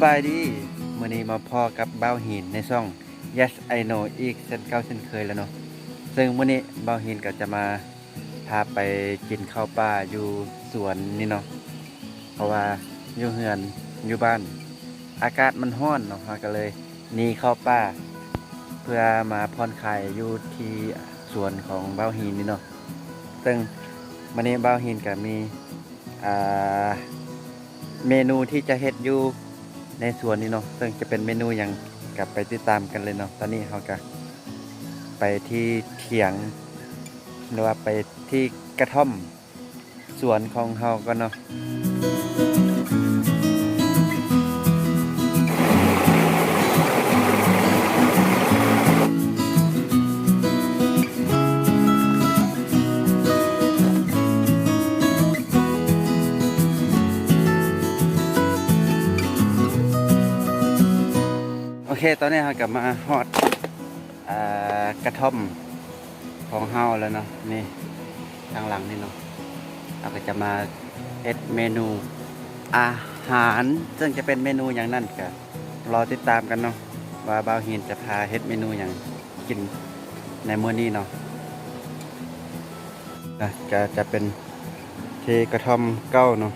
ສະບາຍດີ ມື້ນີ້ມາພໍ້ກັບບ່າວຫີນໃນຊ່ອງ Yes I Know ອີກເຊັ່ນເກົ່າເຊັ່ນເຄີຍແລ້ວເນາະ. ເຊິ່ງມື້ນີ້ບ່າວຫີນກໍຈະມາພາໄປກິນເຂົ້າປ່າຢູ່ສວນນີ້ເນາະ ເພາະວ່າຢູ່ເຮືອນຢູ່ບ້ານອາກາດມັນຮ້ອນເນາະ ເຮົາກໍເລີຍໜີເຂົ້າປ່າ ເພື່ອມາຜ່ອນຄາຍຢູ່ທີ່ສວນຂອງບ່າວຫີນນີ້ເນາະ. ເຊິ່ງມື້ນີ້ບ່າວຫີນກໍມີ ອ່າ ເມນູທີ່ຈະເຮັດຢູ່ໃນສວນນີ້ເນາະ ເຊິ່ງຈະເປັນເມນູຫຍັງ ກໍໄປຕິດຕາມກັນເລີຍເນາະ. ຕອນນີ້ເຮົາກໍໄປທີ່ຖຽງ ຫຼືວ່າໄປທີ່ກະທ່ອມສວນຂອງເຮົາກ່ອນເນາະ. ໂອເຄ ຕອນນີ້ເຮົາກໍມາຮອດ ອ່າ ກະທ່ອມຂອງເຮົາແລ້ວເນາະ ນີ້ ທາງຫຼັງນີ້ເນາະ. ເຮົາກໍຈະມາເຮັດເມນູອາຫານ ເຊິ່ງຈະເປັນເມນູຫຍັງນັ້ນ ກໍລໍຕິດຕາມກັນເນາະ ວ່າບ່າວຫີນຈະພາເຮັດເມນູຫຍັງກິນໃນມື້ນີ້ເນາະ. ກະ ກະຈະເປັນທີ່ກະທ່ອມເກົ່າເນາະ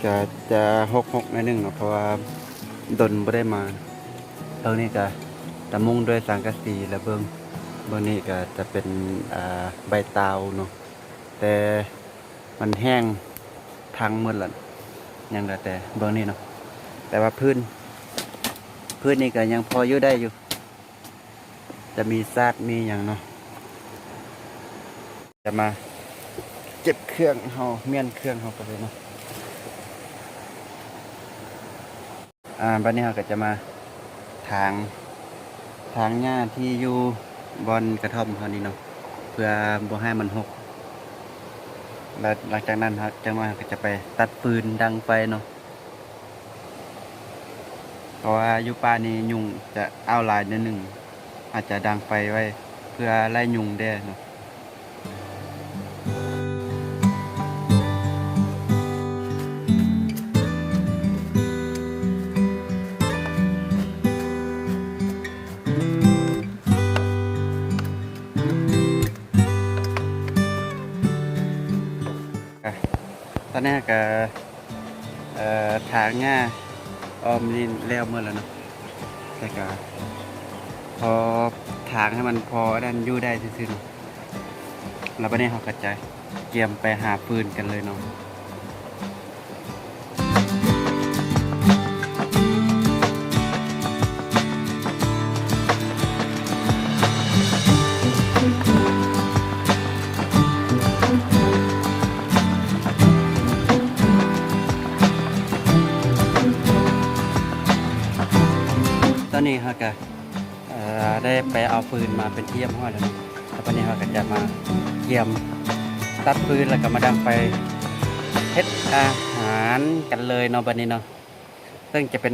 ກະຈະຮົກໆໜ້ອຍໜຶ່ງເນາະ ເພາະວ່າດົນບໍ່ໄດ້ມາ. ເບື້ອງນີ້ກະຈະມຸງດ້ວຍສັງກະສີ ແລະ ເບື້ອງ ເບື້ອງນີ້ກະຈະເປັນ ອ່າ ໃບຕາວເນາະ ແຕ່ມັນແຫ້ງພັງໝົດລະ ຍັງເຫຼືອແຕ່ເບື້ອງນີ້ເນາະ. ແຕ່ວ່າພື້ນ ພື້ນນີ້ກະຍັງພໍຢູ່ໄດ້ຢູ່ ຈະມີສາດມີຫຍັງເນາະ. ຈະມາເກັບເຄື່ອງເຮົາ ມ້ຽນເຄື່ອງເຮົາໄປເລີຍເນາະ. ອ່າ ບັດນີ້ເຮົາກໍຈະມາຖາງ ຖາງຫຍ້າທີ່ຢູ່ບ່ອນກະທ່ອມເຮົານີ້ເນາະ ເພື່ອບໍ່ໃຫ້ມັນຮົກ. ແລ້ວຫຼັງຈາກນັ້ນເຮົາ ຈັກໜ້ອຍເຮົາກໍຈະໄປຕັດຟືນດັງໄຟເນາະ. ເພາະວ່າຢູ່ປ່ານີ້ຍຸງຈະອ້າວຫຼາຍໜ້ອຍໜຶ່ງ ອາດຈະດັງໄຟໄວ້ເພື່ອໄລ່ຍຸງແດ່ເນາະ. ຕອນນີ້ເຮົາກະ ເອີ ຖາງຫຍ້າອ້ອມນີ້ແລ້ວໝົດແລ້ວເນາະ ແຕ່ກະພໍຖາງໃຫ້ມັນພໍອັນນັ້ນຢູ່ໄດ້ຊື່ໆເນາະ. ແລ້ວບັດນີ້ເຮົາກະຈະກຽມໄປຫາຟືນກັນເລີຍເນາະ. ຕອນນີ້ເຮົາກະ ເອີ ໄດ້ໄປເອົາຟືນມາເປັນທີ່ຮຽບຮ້ອຍແລ້ວເນາະ. ແລ້ວບັດນີ້ເຮົາກໍຈະມາກຽມຕັດຟືນ ແລ້ວກໍມາດັງໄຟເຮັດອາຫານກັນເລີຍເນາະ ບັດນີ້ເນາະ. ເຊິ່ງຈະເປັນ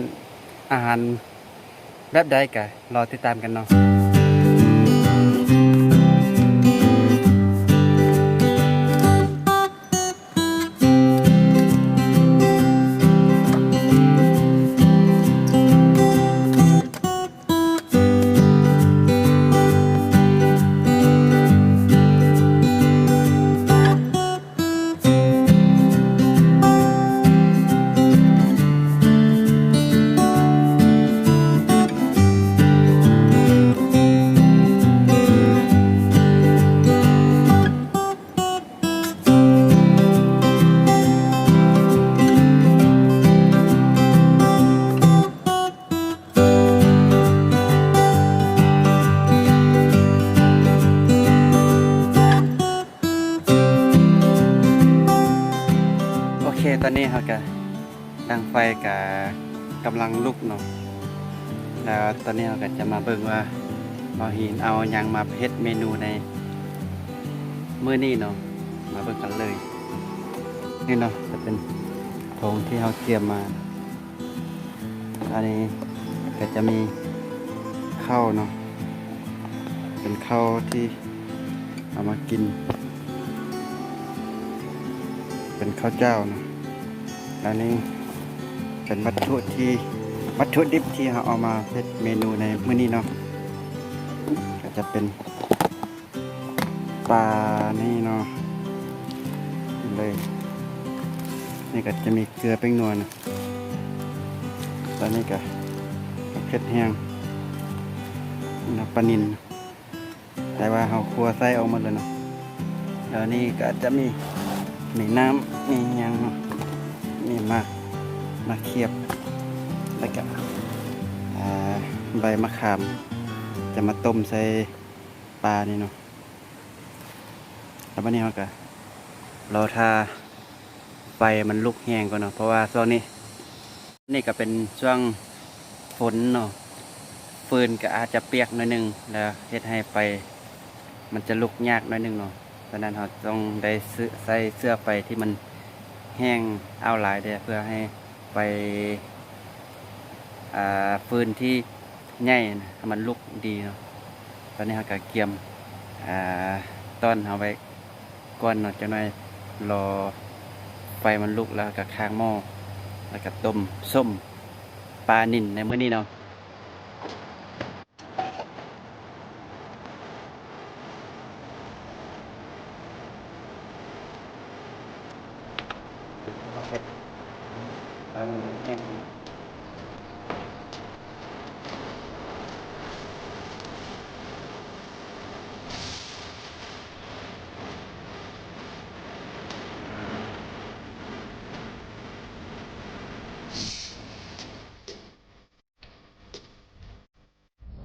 ອາຫານແບບໃດກໍລໍຕິດຕາມກັນເນາະ. ໂອເຄ ຕອນນີ້ເຮົາກະ ດັງໄຟກະກຳລັງລຸກເນາະ. ແລ້ວຕອນນີ້ເຮົາກະຈະມາເບິ່ງວ່າບ່າວຫີນເອົາຫຍັງມາເຮັດເມນູໃນມື້ນີ້ເນາະ. ມາເບິ່ງກັນເລີຍ. ນີ້ເນາະ ຈະເປັນຖົງທີ່ເຮົາກຽມມາ. ອັນນີ້ກະຈະມີເຂົ້າເນາະ ເປັນເຂົ້າທີ່ເອົາມາກິນ ເປັນເຂົ້າເຈົ້າເນາະ. ອັນນີ້ ເປັນວັດຖຸທີ່ ວັດຖຸດິບທີ່ເຮົາເອົາມາເຮັດເມນູໃນມື້ນີ້ເນາະ ກໍຈະເປັນ ປານີ້ເນາະ ເລີຍ ນີ້ກໍຈະມີເກືອແປ້ງນົວນະ ຕອນນີ້ກໍເຜັດແຮງນະ ປານິນ ແຕ່ວ່າເຮົາຄົວໃສ່ອອກໝົດແລ້ວເນາະ ແລ້ວນີ້ກໍຈະມີ ມີນ້ຳ ມີຫຍັງເນາະ ມີໝາກ ໝາກຂຽບ ແລ້ວກໍ ອ່າ ໃບມະຂາມ ຈະມາຕົ້ມໃສ່ ປານີ້ເນາະ ແລ້ວບັດນີ້ເຮົາກໍລໍຖ້າໄຟມັນລຸກແຮງກ່ອນເນາະ ເພາະວ່າຊ່ວງນີ້ ນີ້ກໍເປັນຊ່ວງຝົນເນາະ ຟືນກໍອາດຈະປຽກໜ້ອຍໜຶ່ງ ແລ້ວເຮັດໃຫ້ໄຟມັນຈະລຸກຍາກໜ້ອຍໜຶ່ງເນາະ ສະນັ້ນເຮົາຕ້ອງໄດ້ໃຊ້ເຊື້ອໄຟທີ່ມັນແຮງອ້າວຫຼາຍແດ່ ເພື່ອໃຫ້ໄຟ ອ່າ ຟືນທີ່ ໃຫຍ່ນະ ໃຫ້ມັນລຸກດີເນາະ ຕອນນີ້ເຮົາກໍກຽມ ອ່າ ຕ້ອນເຮົາໄວ້ກ່ອນເນາະ ຈັກໜ້ອຍລໍໄຟມັນລຸກ ແລ້ວເຮົາກໍຄ້າງໝໍ້ ແລ້ວກໍຕົ້ມສົ້ມປານິນໃນມື້ນີ້ເນາະ.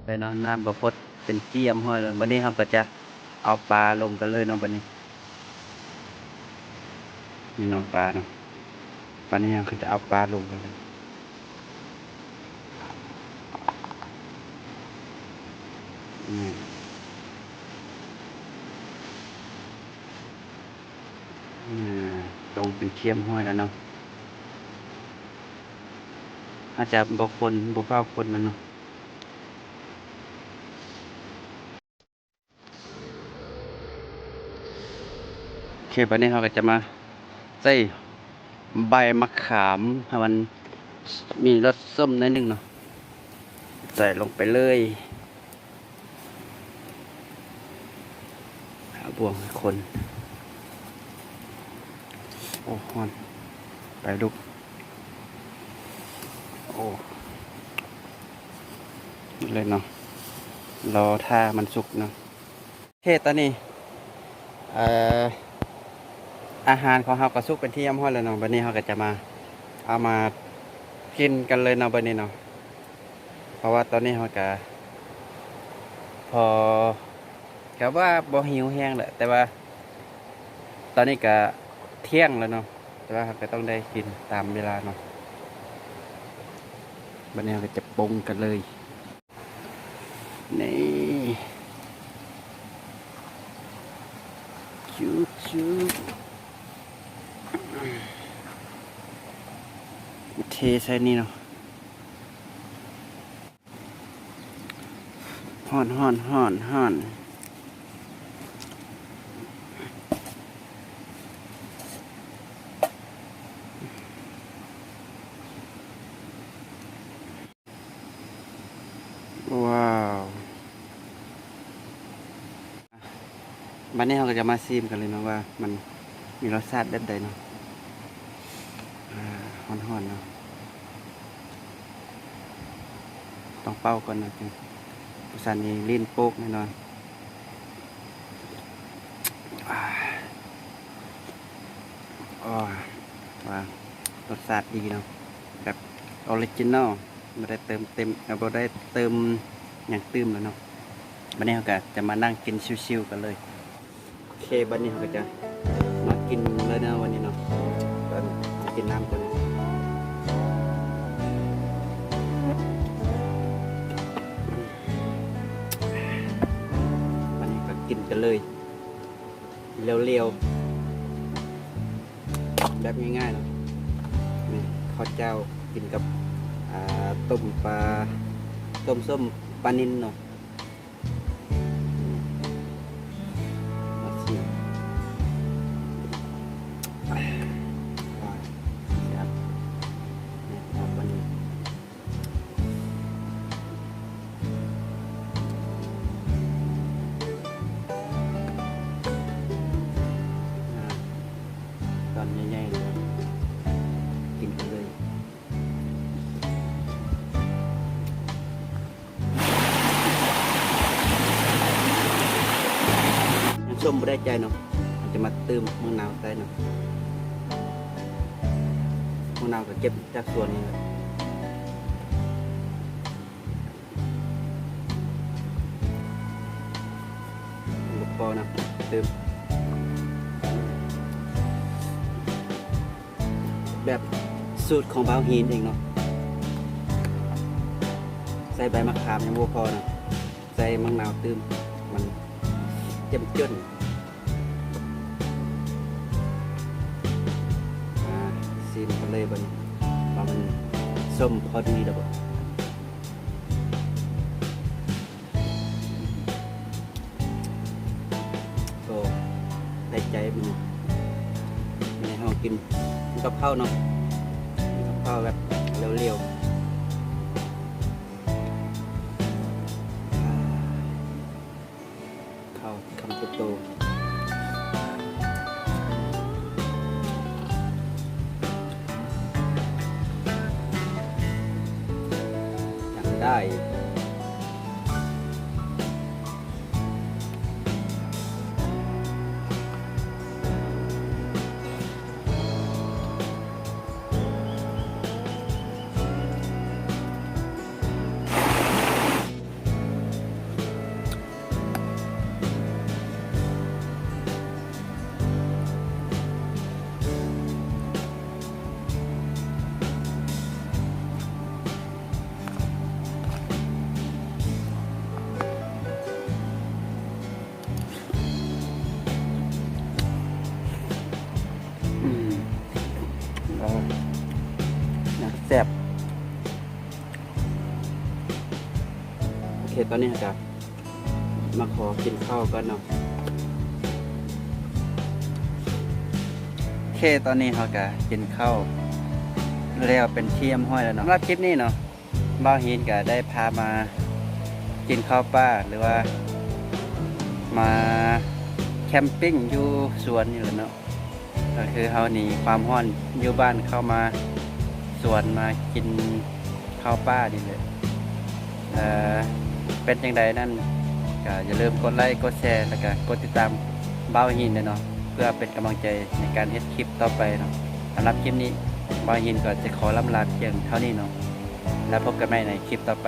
ໄປເນາະ ນ້ຳກໍຟົດເປັນຈຽມຫ້ອຍແລ້ວ ບັດນີ້ເຮົາກໍຈະເອົາປາລົງກັນເລີຍເນາະ ບັດນີ້ ນີ້ເນາະ ປາເນາະ ບັດນີ້ເຮົາກໍຈະເອົາປາລົງກັນເລີຍ ນີ້ ອືມ ລົງເປັນຈຽມຫ້ອຍແລ້ວເນາະ ອາດຈະບໍ່ຄົນ ບໍ່ຟ້າວຄົນແລ້ວເນາະ. ໂອເຄ ບັດນີ້ເຮົາກໍຈະມາໃສ່ໃບມະຂາມໃຫ້ມັນມີລົດສົ້ມໜ້ອຍໜຶ່ງເນາະ ໃສ່ລົງໄປເລີຍ. ຫາບ່ວງໃຫ້ຄົນ ໂອ້ ຮ້ອນ ໄປລຸກ ໂອ້ ເລີຍເນາະ ລໍຖ້າມັນສຸກເນາະ. ໂອເຄ ຕອນນີ້ ເອີ ອາຫານຂອງເຮົາກໍສຸກເປັນທີ່ຮຽບຮ້ອຍແລ້ວເນາະ ບັດນີ້ເຮົາກໍຈະມາ ເອົາມາກິນກັນເລີຍເນາະ ບັດນີ້ເນາະ. ເພາະວ່າຕອນນີ້ເຮົາກະພໍ ກະວ່າບໍ່ຫິວແຮງແຫຼະ ແຕ່ວ່າຕອນນີ້ກະທ່ຽງແລ້ວເນາະ ແຕ່ວ່າເຮົາກະຕ້ອງໄດ້ກິນຕາມເວລາເນາະ. ບັດນີ້ເຮົາກະຈະປຸງກັນເລີຍ ນີ້ ຈຸບໆ ເທໃສ່ນີ້ເນາະ. ຮ້ອນ ຮ້ອນ ຮ້ອນ ຮ້ອນ. ວ້າວ ບັດນີ້ເຮົາກໍຈະມາຊີມກັນເລີຍເນາະ ວ່າມັນມີລົດຊາດແບບໃດເນາະ. ອາ ຮ້ອນໆເນາະ ຕ້ອງເປົ່າກ່ອນເນາະ ຈັ່ງ ບໍ່ຊັ້ນນີ້ລີ້ນໂປກແນ່ນອນ. ອາ ອໍ ວ່າລົດຊາດດີເນາະ ແບບອໍຣິຈິນອລ ບໍ່ໄດ້ເຕີມເຕັມ ເອີ ບໍ່ໄດ້ເຕີມຫຍັງຕື່ມແລ້ວເນາະ. ບັດນີ້ເຮົາກໍຈະມານັ່ງກິນຊິວໆກັນເລີຍ. ໂອເຄ ບັດນີ້ເຮົາກໍຈະມາກິນເລີຍເນາະ ວັນນີ້ເນາະ. ເອີ ກິນນ້ຳກ່ອນ. ບັດນີ້ກໍກິນກັນເລີຍ ລຽວໆ ແບບງ່າຍໆເນາະ. ນີ້ ເຂົ້າເຈົ້າກິນກັບ ອ່າ ຕົ້ມປາ ຕົ້ມສົ້ມປານິນເນາະ. ມາຊິມ ອາ ແຊບ ແຊບ. ຕົ້ມບໍ່ໄດ້ໃຈເນາະ ເຮົາຈະມາຕື່ມໝາກນາວໃສ່ເນາະ. ໝາກນາວກໍເກັບຈາກສວນນີ້ແຫຼະ. ບໍ່ພໍນະ ຕື່ມ ແບບສູດຂອງບ່າວຫີນເອງເນາະ. ໃສ່ໃບໝາກຂາມຍັງບໍ່ພໍນະ ໃສ່ໝາກນາວຕື່ມ ມັນເຈັມຈົນ. ມາຊີມກັນເລີຍບັດນີ້ ວ່າມັນສົ້ມພໍດີແລ້ວບໍ່. ໂອ້ ໄດ້ໃຈມື້ນີ້ ມື້ນີ້ເຮົາກິນ ກິນກັບເຂົ້າເນາະ ກິນກັບເຂົ້າແບບລຽວໆ ເຂົ້າຄຳໂຕໆ ຍັງໄດ້ ອືມ ເອົາ ແຊບ. ໂອເຄ ຕອນນີ້ເຮົາກະມາຂໍກິນເຂົ້າກ່ອນເນາະ. ໂອເຄ ຕອນນີ້ເຮົາກະກິນເຂົ້າແລ້ວເປັນທີ່ຮຽບຮ້ອຍແລ້ວເນາະ. ສຳລັບຄລິບນີ້ເນາະ ບ່າວຫີນກະໄດ້ພາມາກິນເຂົ້າປ່າ ຫຼືວ່າມາແຄມປິງຢູ່ສວນນີ້ແຫຼະເນາະ. ກໍຄືເຮົາໜີຄວາມຮ້ອນຢູ່ບ້ານເຂົ້າມາສວນ ມາກິນເຂົ້າປ່ານີ້ແຫຼະ. ເອີ ເປັນຈັ່ງໃດນັ້ນ ກໍຢ່າລືມກົດໄລ ກົດແຊ ແລ້ວກໍກົດຕິດຕາມບ່າວຫີນແດ່ເນາະ ເພື່ອເປັນກຳລັງໃຈໃນການເຮັດຄລິບຕໍ່ໄປເນາະ. ສຳລັບຄລິບນີ້ ບ່າວຫີນກໍຈະຂໍລ່ຳລາພຽງເທົ່ານີ້ເນາະ ແລ້ວພົບກັນໃໝ່ໃນຄລິບຕໍ່ໄປ.